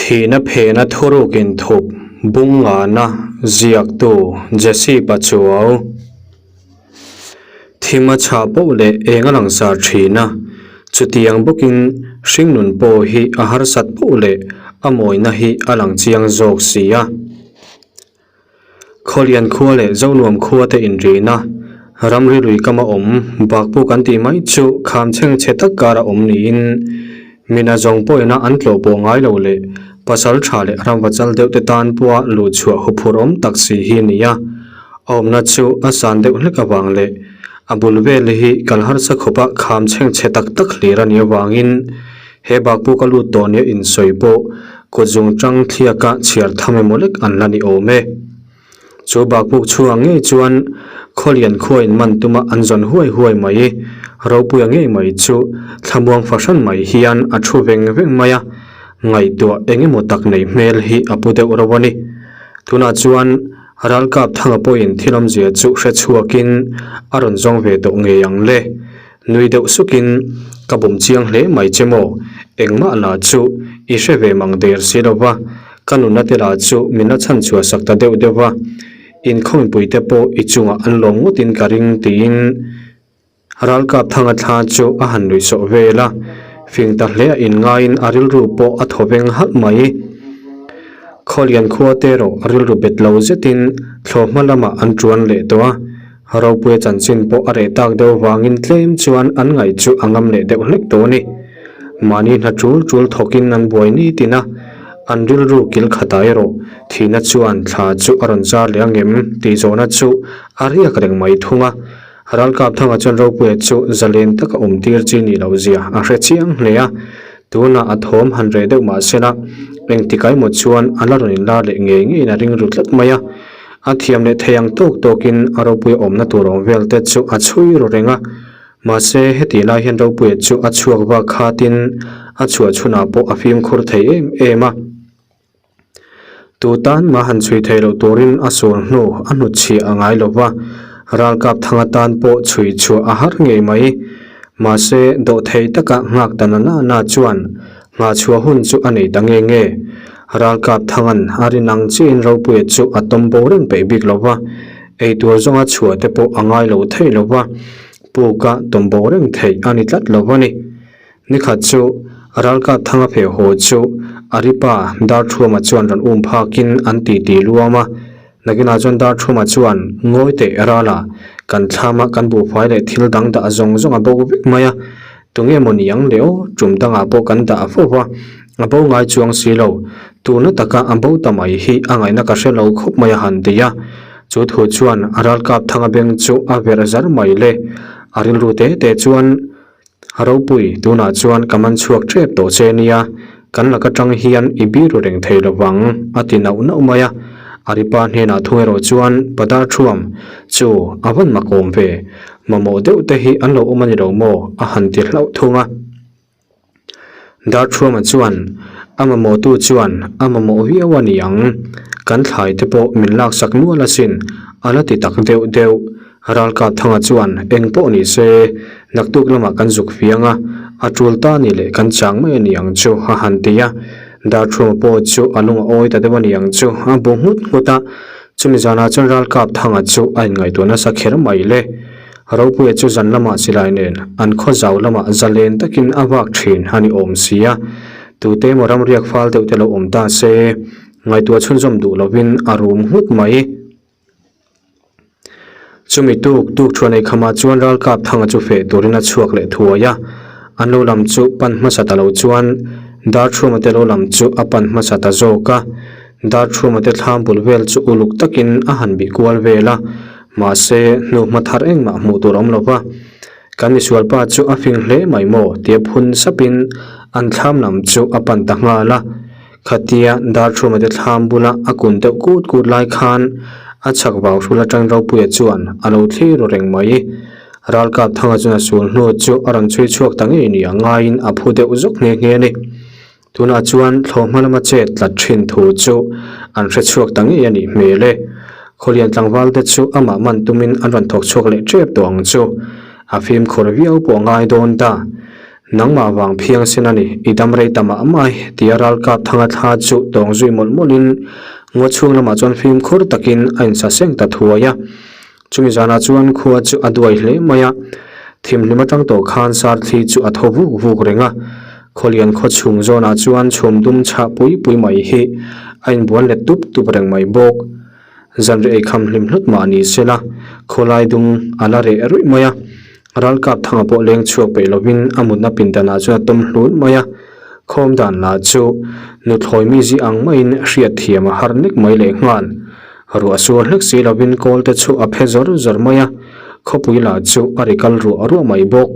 Thihna phena thuruk inthup bung ngana ziaktu Jesse Pachuau. Thim a chhah poh leh eng a langsar thin a, chutiang bawkin hringnun pawh hi a harsat poh leh a mawina hi a lang chiang zawk si a. Khawlian khua leh Zonuam khua te inrina, ramri lui kama awm Bakpu kan tih mai chu kham chheng chhe tak kara awm niin mina zawng pawhina an tlawh pawh ngai lo leh pasal tha leh ramva chal deuh te tan pawha luh chhuah huphurh awm tak si hi a ni a. A awmna chu a san deuh hlek avang leh a bul vel hi kal harsa khawpa kham chheng chhe tak tak hlir a nih avangin He bakpuk a lut tawh nia insawi pawh kut zungtang thliaka chhiar tham emaw lek an la ni awm e. Chu bakpuk chhungah ngei chuan Khawlian khua in man tuma an zawn huai huai mai, Ropuia ngei mai chu thlamuang fahran mai hian a thu veng veng mai a, ngaihtuah eng emaw tak nei hmel hi a pu deuh reuh a ni. Tunah chuan Ralkap Thanga pawhin thil awmzia chu hre chhuakin a rawn zawng ve tawh ngei ang le. Nui deuh sukin, Ka bum chiang hle mai che maw? Engmah la chu i hre ve mang der si lo va, ka nunna te lah chu min la chhan chhuah sak ta deuh deuh va, inkhawmpui te pawh i chungah an lawm ngawtin ka ring tiin Ralkap Thanga thla chu a han nuih sawh vel a, fing ta hle a inngaiin a rilru pawh a thaw veng halh mai. Khawlian khua te erawh rilru bet lo zetin thlawhhma lamah an tuan leh tawh a, Ropuia chanchin pawh a reh tak deuh vangin tlem chuan an ngaih chu a ngam leh deuh hlek tawh a ni. Mahni hna tul tul thawkin an buai ni tin a, an rilru kil khatah erawh thihna chuan thla chu a rawn zar leh angem tih zawhna chu a riak reng mai thung a. Ralkapthanga chuan Ropuia chu zalen taka awm tir chi nih loh zia a hre chiang hle a, tunah a thawm han reh deuh mah sela engtik emaw chuan a la rawn inlar leh ngei ngeiin a ring ru tlat mai a. A thiam leh thei ang tawk tawkin a Ropuia awmna tur awm vel te chu a chhui ru reng a. Mahse, heti lai hian Ropuia chu a chhuak vak khatin a chhuah chhunah pawh a fimkhur thei em em a. Tu tan mah han chhui thei loh turin a sur hnu a hnutchhiah a ngai lo va, ralkap thang atan pawh chhui chhuah a har ngei mai. Mahse, dawhthei taka nghak ta na na na chuan Nghah chhuah hun chu a nei ta nge nge. Ralkap Thangan a rin ang chiahin Ropuia chu a tawm bo reng peih bik lo va, eitur zawnga chhuah te pawh a ngai lo thei lo va, puka tawm bo reng theih a ni tlat lo a ni. Nikhat chu Ralkap Thanga pheh haw chu Aripa Darthuama chuan rawn um phakin an titi luam a, nakinah chuan Darthuama chuan ngawi teh rala kan thlama kan buhfai leh thil dang dah zawng zawng a bo vek mai a, Tunge maw ni ang le aw, tum dangah pawh kan dah fo va, a bo ngai chuang si lo. Tuna taka a bo ta mai hi a ngaihna ka hre lo khawp mai a han ti a. Chu thu chuan a ralkap thanga beng chu a verh zar mai le. A rilru te te chuan, Ropui, tunah chuan ka man chhuak tep tawh che nia, kan laka tang hian i biru reng thei lo vang, a ti nauh nauh mai a. Aripa hnenah thung erawh chuan Padar Thuam chu a van mak awm ve. Mamawh deuh te hi an lo awm a ni lo maw? a han ti hlauh thung a. Darthuama chuan, A mamawhtu chuan a mamawh viau a ni ang, kan thlai te pawh min laksak nual asin, a la ti tak deuh deuh. Ralkapthanga chuan, Eng pawh ni se, naktuk lamah kan zuk fiang a, a tul ta ni leh kan chang mai a ni ang chu, a han ti a. Darthuama pawh chu a lung a awi ta deuh a ni ang chu, a bu nghut nghut a. Chumi zanah chuan ralkap thanga chu a inngaihtuah nasa kher mai le. Ropuia chu zan lamah silai nen an khaw zau lamah zalen takin a vak thin a ni awm si a. Tute emaw ramriak fal deuh te lo awm ta se, ngaihtuah chhunzawm duh lovin a rum nghut mai. Chumi tuk tuk thuan ei khamah chuan ralkap thanga chu feh turin a chhuak leh thuai a. An lo lam chu pan hmasa ta lo chuan Darthuma te lo lam chu a pan hmasa ta zawk a. Darthuma te thlam bul vel chu uluk takin a han bih kual vel a, mahse hnuhma thar engmah hmuh tur a awm lo va. Kan misualpa chu a fing hle mai maw tia phun sapin an thlam lam chu a pan ta nghal a. Khatia Darthuma te thlam bula a kun deuh kut kut lai khan a chhak vau hrul atang Ropuia chuan a lo thlir ru reng mai. Ralkap Thanga chuan a sul hnu chu a rawn chhui chhuak ta ngei nia ngaiin a phu deuh zawk nghe nghe a ni. Tunah chuan thlawhhma lama chet tlat thin thu chu an hre chhuak ta ngei a nih hmel e. Khawlian tlangval te chu amah man tumin an rawn thawk chhuak leh tep tawh ang chu. A fimkhur viau pawh a ngai dawn ta. Nangmah vang phiang sin a ni, i dam rei ta mah mai, tia ralkap thanga thla chu tawng zui mawlh mawlhin ngaw chhung lamah chuan fimkhur takin a insaseng ta thuai a. Chumi zanah chuan khua chu a duai hle mai a, thimhlim atang tawh khan sarthli chu a thaw vuk vuk reng a. Khawlian khaw chhung zawnah chuan chhum dum chhah pui pui mai hi a inbuan let tup tup reng mai bawk. Zanriah eikham hlim hlut mah ni sela, khawlai dung a la reh ruih mai a. Ralkap thanga pawh leng chhuak peih lovin a mutna pindanah chuan a tawm hlun mai a. Khawm dan lah chu nuthlawi mi zi ang maiin hriat thiam a har nek mai lehnghal. Ruah sur hlek si lovin kawl te chu a phe zawr zawr mai a, khawpui lah chu a ri kal ruah ruah mai bawk.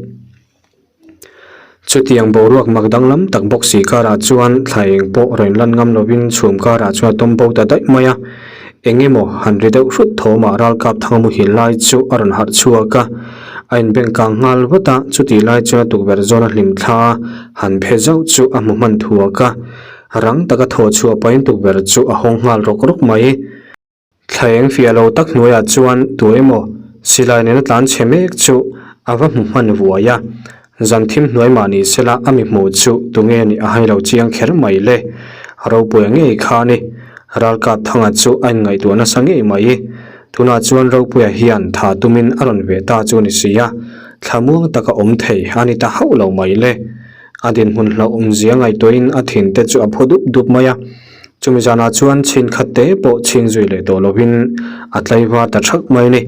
Chutiang boruak mak danglam tak bawk si karah chuan thla eng pawh rawn lan ngam lovin chhum karah chuan a tawm bo ta daih mai a, eng emaw han ri deuh hrut thawmah ralkap thanga muhil lai chu a rawn harh chhuak a, a inbeng kang nghal vat a, chutih lai chuan a tukverh zawna hlim thla han phe zauh chu a hmu hman thuak a. Rang taka thaw chhuah pahin tukverh chu a hawng nghal rawk rawk mai. Thla eng fiah lo tak hnuaiah chuan tu emaw silai nena tlan chhe mek chu a va hmu hman vuai a. Zan thim hnuai mah ni sela a mi hmuh chu tunge nih a hai lo chiang kher mai le. Ropuia ngei kha a ni. Ralkap thanga chu a inngaihtuah nasa ngei mai. Tunah chuan Ropuia hian tha tumin a rawn ve ta chu a ni si a, thlamuang taka awm thei a ni ta hauh lo mai le. A dinhmun hlauhawmzia ngaihtuahin a thin te chu a phu dup dup mai a. Chumi zanah chuan chhin khat te pawh chhing zui leh tawh lovin a tlaivar ta thak mai a ni.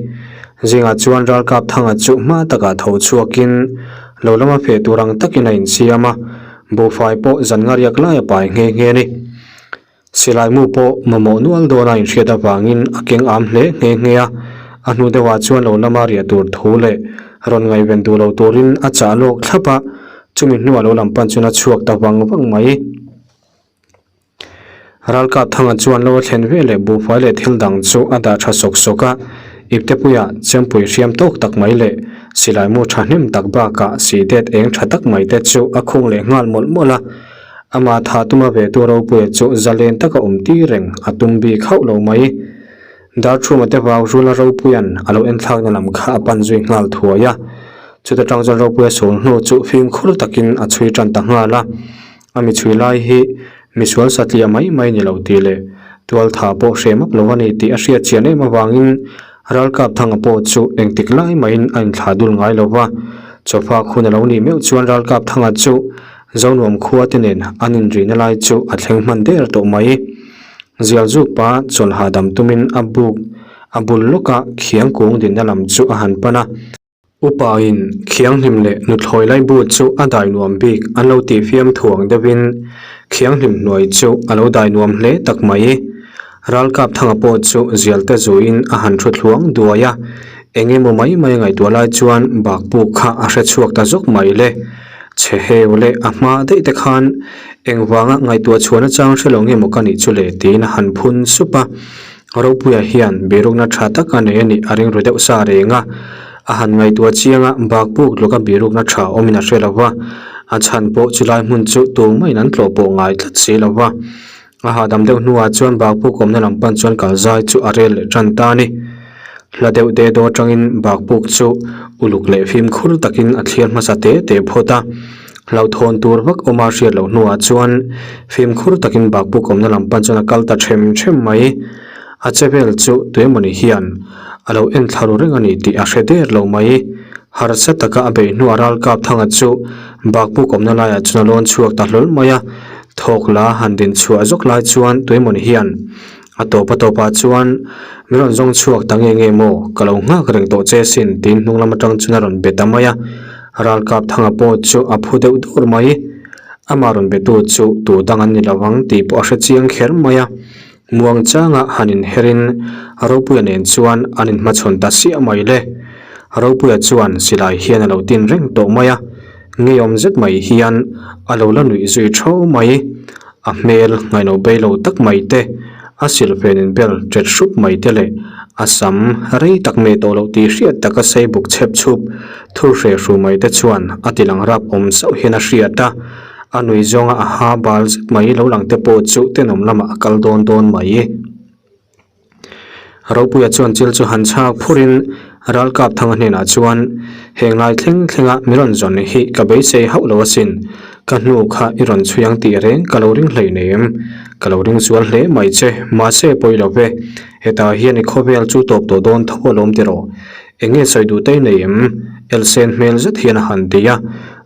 Zingah chuan ralkap thanga chu hma takah tho chhuakin lo lama feh tur ang takin a insiam a, buhfai pawh zan nga riak lai a pai nghe nghe a ni. Silai mu pawh mamawh nual dawna inhriat avangin a keng am hle nghe nghe a, a hnu deuhah chuan lo lama riah tur thu leh rawn ngaihven duh lo turin a chah lawk thlap a, chumi hnuah lo lam pan chuan a chhuak ta vang vang mai. Ralkap thanga chuan lo a thlen ve leh buhfai leh thil dang chu a dah tha sawk sawk a, iptepuia chempui hriam tawk tak mai leh silai mu thahnem tak bakah sihdet eng tha tak mai te chu a khung leh nghal mawlh mawlh a. Amah tha tuma ve tu ropuia chu zalen taka awm tir reng a tum bik hauh lo mai. Darthuma te vau Rula ropuia'n a lo enthlakna lam kha a pan zui nghal thuai a. Chuta tang chuan ropuia sul hnu chu fimkhur takin a chhui tan ta nghal a. A mi chhui lai hi misual satliah mai mai ni lo tih leh tualtha pawh hre map lo a ni tih a hriat chian em avangin Ralkap thanga pawh chu engtik lai mahin a inthlah dul ngai lo va. Chawfak hun a lo nih meuh chuan Ralkap thanga chu Zonuam khua te nen an inrihna lai chu a thleng hman der tawh mai. Zialzuk pa chawlh hahdam tumin a buk a bul lawka khiang kung dinna lam chu a han pan a. Upa in khianghlim leh nuthlawi lai bu chu a dai nuam bik an lo tih fiam thuang deuhin khianghlim hnuai chu a lo dai nuam hle tak mai. Ralkap thanga pawh chu zial te zuiin a han thu thluang duai a, eng emaw mai mai ngaihtuah lai chuan bakpuk kha a hre chhuak ta zawk mai le. Chhe heu leh a hma daih te khan engvanga ngaihtuah chhuah nachang hre lo nge maw ka nih chu le tiin a han phun sup a. Ropuia hian birukna tha tak a nei a nih a ring ru deuh sa reng a, a han ngaihtuah chiang a, bakpuk tluka birukna tha awmin a hre lo va, a chhan pawh chulai hmun chu tumah-in an tlawh pawh ngai tlat si lo va. A hahdam deuh hnuah chuan bakpuk awmna lam pan chuan kal zai chu a rel leh tan ta a ni. Hla deuh de daw atangin bakpuk chu uluk leh fimkhur takin a thlir hmasa te te phawt a. Hlauhthawn tur vak awma hriat loh hnuah chuan fimkhur takin bakpuk awmna lam pan chuan a kal ta them them mai. A che vel chu tuemawni hian a lo en thla ru reng a ni tih a hre der lo mai. Harsa taka a beih hnuah ralkap thanga chu bakpuk awmna laiah chuan a lawn chhuak ta hlawl mai a. Thawk la han din chhuah zawk lai chuan tuemawn hian a tawp a tawpah chuan min rawn zawng chhuak ta nge nge maw ka lo nghak reng tawh che sin tiin hnung lam atang chuan a rawn be ta mai a, ralkap thanga pawh chu a phu deuh dur mai. Amah rawn betu chu tu dang an ni lo ang tih pawh a hre chiang kher mai a, muang changa han inherin Ropuia nen chuan an inhmachhawn ta siah mai le. Ropuia chuan silai hian a lo tin reng tawh mai a. Ngeiawm zet mai hian a lo la nuih zui tho mai. A hmel ngaihno bei lo tak mai te, a silhfen in bel ṭet hrup mai te leh a sam rei tak meh tawh loh tih hriat taka sei buk chhep chhup thur hreh hru mai te chuan a ti lang rap awm sauh hian a hriat a. A nui zawnga a ha bal zet mai lo lang te pawh chu tenawm lamah a kal dawn dawn mai. Ropuia chuan chil chu han chhak phurin. Ralkapthanga hnenah chuan, Heng lai thleng thlenga mi rawn zawn hi ka beisei hauh lo asin, ka hnu kha i rawn chhui ang tih reng ka lo ring hlei nei em? Ka lo ring zual hle mai che, mahse pawi lo ve, hetah hian i khawvel chu tawp tawh dawn tho alawm tiraw? Eng nge sawi duh te nei em? Elsen hmel zet hian a han ti a,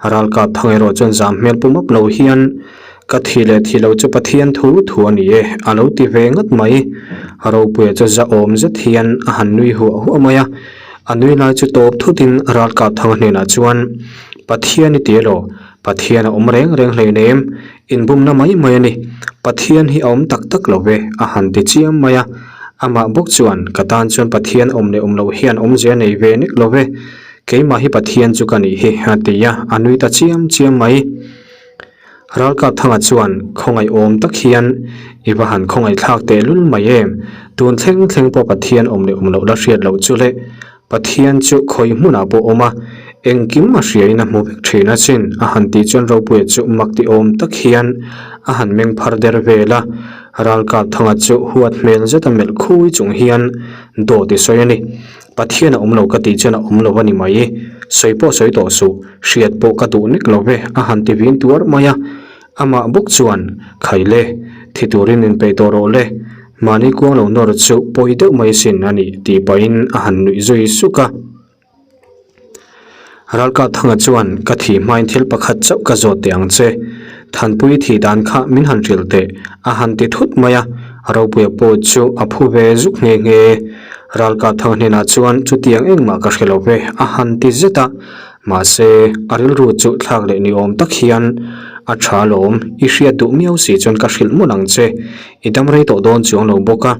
Ralkapthanga erawh chuan zam hmel pu map lo hian, Ka thi leh thi lo chu Pathian thu thu a ni e, a lo ti ve ngat mai. Ropuia chu zahawm zet hian a han nui huah huah mai a. A nui lai chu tawp thutin Ralkapthanga hnenah chuan, Pathian i ti elaw? Pathian a awm reng reng hleinem, inbumna mai mai a ni. Pathian hi a awm tak tak lo ve, a han ti chiam mai a. Amah bawk chuan, Ka tan chuan Pathian awm leh awm loh hian awmzia nei ve nek lo ve. Keimah hi Pathian chu ka nih hi, a ti a, a nui ta chiam chiam mai. Ralkapthanga chuan khawngaih awm tak hian i va han khawngaih thlak teh lul mai em? Tun thleng thleng pawh Pathian awm leh awm loh la hriat loh chu le. Pathian chu khawi hmunah pawh awm a, engkim a hriain a hmu vek thin a chin a han tih chuan Ropuia chu mak ti awm tak hian a han meng phar der vel a. Ralkapthanga chu huat hmel zet a melh khui chung hian dawt i sawi a ni. Pathian a awm lo ka tih chuan a awm lo a ni mai. Sawi pawh sawi tawh suh, hriat pawh ka duh nek lo ve a han ti vin tuar mai a. Amah bawk chuan, Khai le, thi turin inpeih tawh rawh le, mahni kuang lo nawr chu pawi deuh mai sin a nih tih pahin a han nuih zui suk a. Ralkapthanga chuan, Ka thih hmain thil pakhat chauh ka zawt teh ang che. Thanpui thih dan kha min han hrilh teh, a han ti thut mai a. Ropuia pawh chu a phu ve zuk nghe nghe. Ralkapthanga hnenah chuan, Chutiang engmah ka hre lo ve, a han ti zet a. Mahse, a rilru chu thlak leh ni awm tak hian, A tha alawm, i hriat duh miau si chuan ka hrilh mawlh ang che. I dam rei tawh dawn chuang lo bawk a,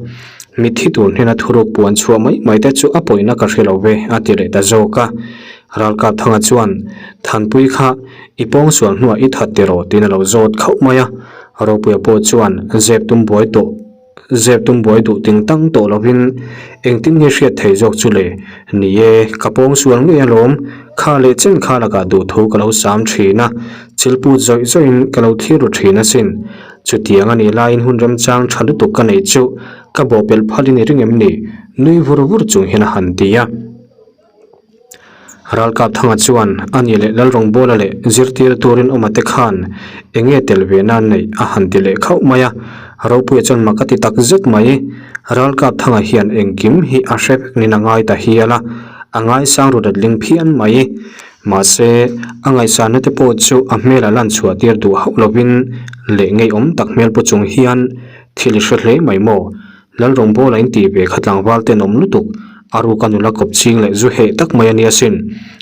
mitthi tur hnena thuruk puan chhuah mai mai te chu a pawina ka hre lo ve, a ti leh ta zawk a. Ralkapthanga chuan, Thanpui kha i pawngsual hnuah i that tiraw tiin a lo zawt khauh mai a. Ropuia pawh chuan zep tum buai tawh, zep tum buai duh ting tang tawh lovin, Engtin nge hriat thei zawk chu le? Ni e, ka pawngsual ngei alawm, kha leh chen kha lakah duhthu ka lo sam thin a, chilput zawih zawihin ka lo thlir ru thin asin. Chutiang a nih laiin hun remchang tha lutuk ka neih chu ka bawhpelh phalin i ring em ni? Nui vur vur chung hian a han ti a. Ralkapthanga chuan a ni leh Lalrawngbawla leh zirtir turin awma te khan eng nge tel ve nan neih a han ti leh khauh mai a. Ropuia chuan mak a ti tak zet mai. Ralkapthanga hian engkim hi a hre vek nin a ngai ta hial a, a ngaisang ru letling phian mai. Mahse, a ngaihsanna te pawh chu a hmel a lan chhuah tir duh hauh lovin leh ngeiawm tak hmel pu chung hian thil i hre hle mai maw? Lalrawngbawla in tih ve kha tlangval tenawm lutuk, a ruka nula kawp ching leh zu heh tak mai a nia sin.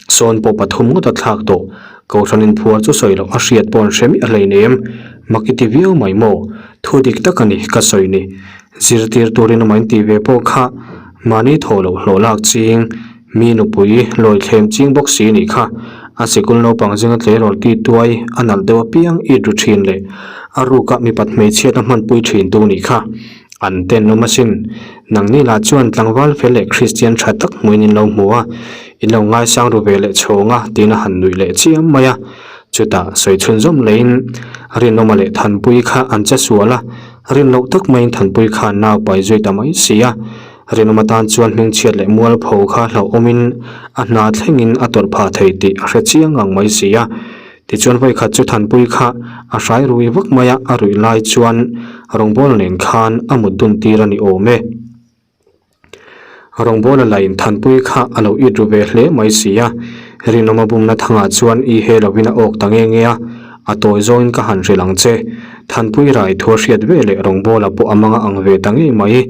Sawn pawh pathum ngawt a thlak tawh. Kohhran inphuar chu sawi loh a hriat pawh an hre miah hleinem. Mak i ti viau mai maw? Thu dik tak a ni ka sawi ni. Zirtir turin awm a intih ve pawh kha mahni thaw loh hlawh lak ching. Mi nupui lawi thlem ching bawk si nih kha, a sikul naupang zinga tleirawl ki tuai a nalh deuh apiang it ru thin leh a ruka mipat hmeichhiat a hmanpui thin tu nih kha an tenawm asin. Nangni lah chuan tlangval fel leh Kristian tha tak hmuin in lo hmu a, in lo ngaisang ru ve leh chhawng a tiin a han nuih leh chiam mai a. Chutah sawi chhunzawm leiin Rinawma leh Thanpui kha an che sual a, rin loh tak maiin Thanpui khan nau pai zui ta mai si a. Rinawma tan chuan hmingchhiat leh mualpho kha hlauhawmin a hna thlengin a tawlh phah thei tih a hre chiang ang mai si a. Tichuan vawikhat chu Thanpui kha a hrai rui vak mai a, a ruih lai chuan rawngbawla nen khan a mut dun tir a ni awm e. Rawngbawla lain Thanpui kha a lo it ru ve hle mai si a. Rinawma bumna thangah chuan i he lovin a awk ta nge nge a, a tawi zawngin ka han hrilh ang che. Thanpui rai thu a hriat ve leh rawngbawla pawh a manga ang ve ta ngei mai.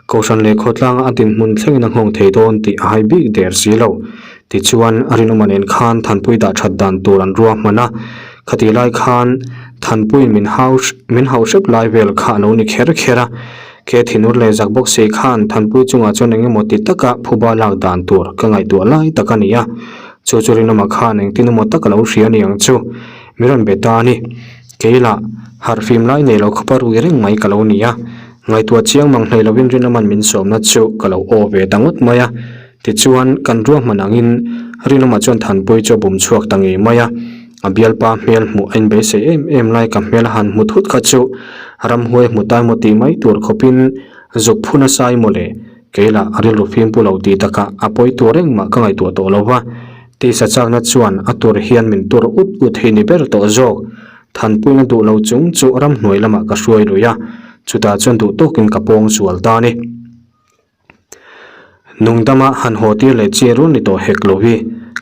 Kohhran leh khawtlanga a dinhmun thlengin a nghawng thei dawn tih a hai bik der si lo. Tichuan, Rinawma nen khan Thanpui dah that dan tur an rua hman a. Khatih lai khan Thanpuiin min hau min hauh hrep lai vel kha a lo ni kher kher a. Ke thinur leh zak bawk si khan Thanpui chungah chuan eng emaw ti taka phuba lak dan tur ka ngaihtuah lai tak a ni a. Chu chu Rinawma khan engtin emaw tak a lo hria ni ang chu. Mi rawn be ta a ni. Keilah harhfim lai nei lo khawpa rui reng mai ka lo ni a. Ngaihtuah chiang mang hlei lovin Rinawma'n min sawmna chu ka lo aw ve ta ngawt mai a. Tichuan, kan ruahman angin Rinawma chuan Thanpui chu a bum chhuak ta ngei mai a. A bialpa hmel hmuh a inbeisei em em lai ka hmel a han hmu thut kha chu ramhuai hmu ta emaw tih mai tur khawpin zuk phu nasa i maw le. Kei lah a rilru fim pu lo tih takah a pawi tur engmah ka ngaihtuah tawh lo va, tisa chakna chuan a tur hian min tur ut ut hi ni ber tawh zawk. Thanpuina duh lo chung chu ramhnuai lamah ka hruai lui a, chutah chuan duh tawkin ka pawng zual ta a ni. Nungdama han haw tir leh chi run ni tawh hek lo hi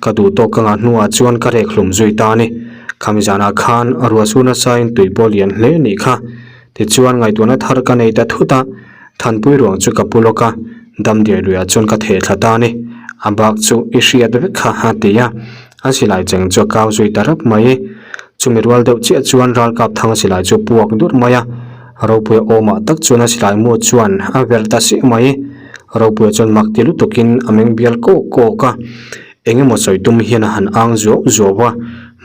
ka duh tawk ka ngah hnuah chuan ka rek hlum zui ta a ni. Khami zanah khan ruah sur nasain tui pawh lian hle nih kha. Tichuan ngaihtuahna thar ka nei ta thut a, Thanpui ruang chu ka pu lawk a, Damdiai luiah chuan ka theh thla ta a ni. A bak chu i hriat vek kha a ti a, a silai cheng chu a kau zui ta rap mai. Chumi rual deuh chiah chuan ralkap thang silai chu puak dur mai a, Ropuia awmah tak chuan a silai mu chuan a verh ta siah mai. Ropuia chuan mak ti lutukin a meng bial kawk kawk a, eng emaw sawi tum hian a han ang zuau zuau a,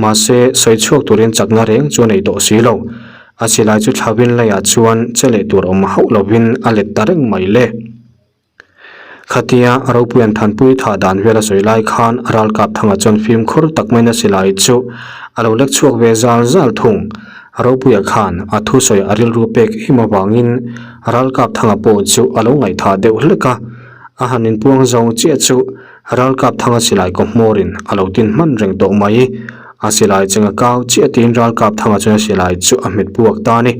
mahse sawi chhuak turin chakna reng chu a nei tawh si lo. A silai chu thlavin leiah chuan che leh tur awm hauh lovin a let ta reng mai le. Khatia Ropuia'n Thanpui thah dan vel a sawi lai khan Ralkap Thanga chuan fimkhur tak maiin a silai chu a lo lek chhuak ve zal zal thung. Ropuia khan a thusawi a rilru pek em avangin Ralkap Thanga pawh chu a lo ngaihthah deuh hlek a. A han inpuang zawng chiah chu Ralkap Thanga silai kaw hmawrin a lo tin hman reng tawh mai. A silai cheng a kau chiah tiin Ralkap Thanga chuan a silai chu a hmet puak ta a ni.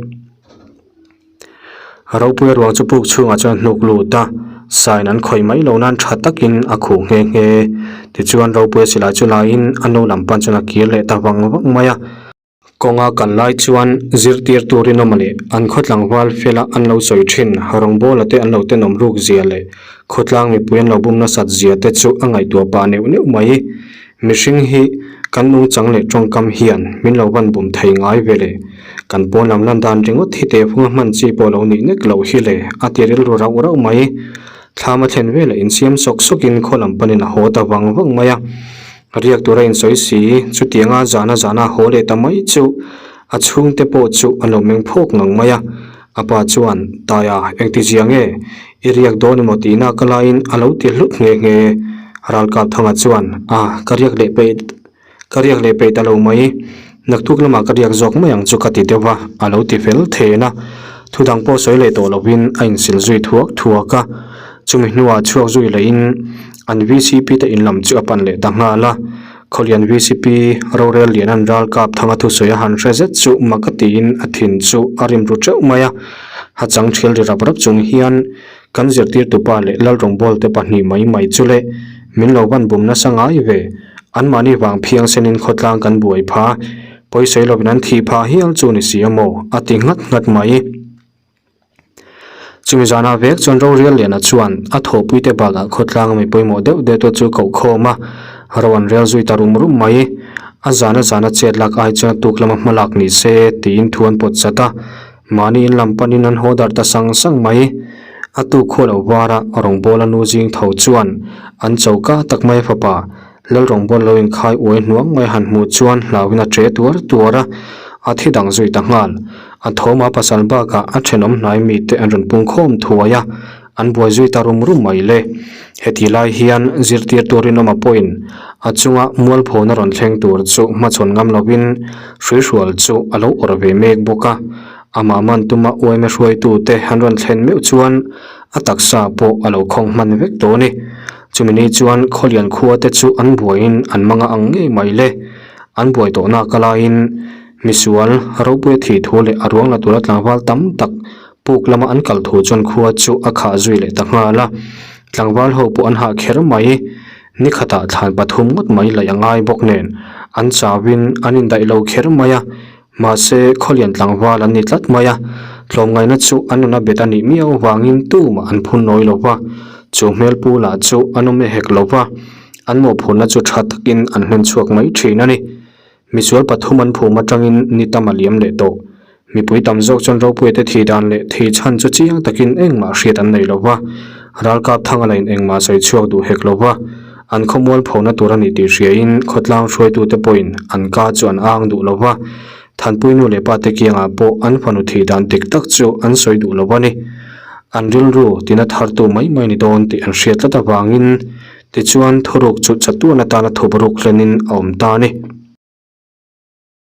Ropuia ruang chu puk chhungah chuan hnuk lut a, sign an khawih mai lo nan tha takin a khuh nghe nghe. Tichuan Ropuia silai chu laiin a nu lam pan chuan a kir leh ta vang vang mai a. Kawnga kal lai chuan zirtir turin awm leh an khaw tlangval fela an lo sawi thin rawngbawla te an lo tenawm ruk zia leh khawtlang mipui an lo bum nasat zia te chu a ngaihtuah pah neuh neuh mai. Mihring hi kan nungchang leh tawngkam hian min lo van bum thei ngai ve le. Kan pawn lam lan dan ringawt hi tehfunga hman chi pawh lo nih nek loh hi le a ti rilru rauh rauh mai. Thlam a thlen velah insiam sawk sawkin khaw lam panin a haw ta vang vang mai a. Riak tura insawi si, chutianga zana zana haw leh ta mai chu a chhungte pawh chu an lo meng phawk ngang mai a. A pa chuan, Taia, engtizia nge? I riak dawn emaw tihna ka laiin a lo ti hlut nghe nghe. Ralkapthanga chuan, A, ka riak leh peih, ka riak leh peih ta lo mai. Naktuk lamah ka riak zawk mai ang chu ka ti deuh a, a lo ti fel then a. Thudang pawh sawi leh tawh lovin a insil zui thuak thuak a. Chumi hnuah chhuak zui lehin an VCP te in lam chu a pan leh ta nghal a. Khawlian VCP rorel lian an ralkap thanga thusawi a han hre zet chu mak a tiin a thin chu a rim ru teuh mai a. Ha chang thial ri rap rap chung hian kan zirtirtupa leh Lalrawngbawlte te pahnih mai mai chu le min lo van bum nasa ngai ve. Anmahni vang phiang senin khawtlang kan buai pha, pawisawi lovin an thih phah hial chu ni si a maw a ti nghat nghat mai. Chumi zanah vek chuan Rorial Liana chuan a thawhpuite bakah khawtlang ami pawimawh deuh deuh te chu koh khawm a, ro an rel zui ta rum rum mai. A zana zana chet lak ai chuan a tuk lama hma lak ni se tiin thu an pawt chat a, mahni in lam panin an haw darh ta sang sang mai. A tuk khaw lo vara rawngbawla nu zing tho chuan an choka tak mai a fapa Lalrawngbawla lo inkhai uai hnuang mai han hmuh chuan hlauhin a che tuar tuar a, a thi dang zui ta nghal. A thawma pasal bakah a thenawm hnai mite an rawn pung khawm thuai a, an buai zui ta rum rum mai le. Heti lai hian zirtir turin awma pawhin a chunga mualphona rawn thleng tur chu hmachhawn ngam lovin hruihrual chu a lo awrh ve mek bawk a. Amah man tuma uaima hruaitute an rawn thlen meuh chuan a taksa pawh a lo khawng hman vek tawh a ni. Chumi ni chuan Khawlian khua te chu an buaiin an manga ang ngei mai le. An buai tawh nak alaiin misual ropuia thih thu leh a ruang la tura tlangval tam tak puk lama an kal thu chuan khua chu a khah zui leh ta nghal a. Tlangval ho pawh an hah kher mai. Ni khatah thlan pathum ngawt mai laih a ngai bawk nen an chauin an indaih lo kher mai a. Mahse, Khawlian tlangval an ni tlat mai a, tlawmngaihna chu an nuna bet a nih miau avangin tumah an phun nawi lo va, chu hmel pu lah chu an awm e hek lo va, an mawhphurhna chu tha takin an hlen chhuak mai thin a ni. Misual pathum an phum atangin ni tam a liam leh tawh. Mipui tam zawk chuan Ropuiate thi dan leh thi chhan chu chiang takin engmah hriat an nei lo va, ralkap thanga lain engmah sawi chhuak duh hek lo va, An khawmual phona tur a ni tih hriain khawtlang hruaitute pawhin an ka chu an ang duh lo va, Thanpui nu leh pate kiangah pawh an fanu thih dan dik tak chu an sawi duh lo a ni. An rilru tina thartu mai mai ni dawn tih an hriat tlat avangin tichuan thuruk chu chatuan atana thup ruk hlenin a awm ta a ni.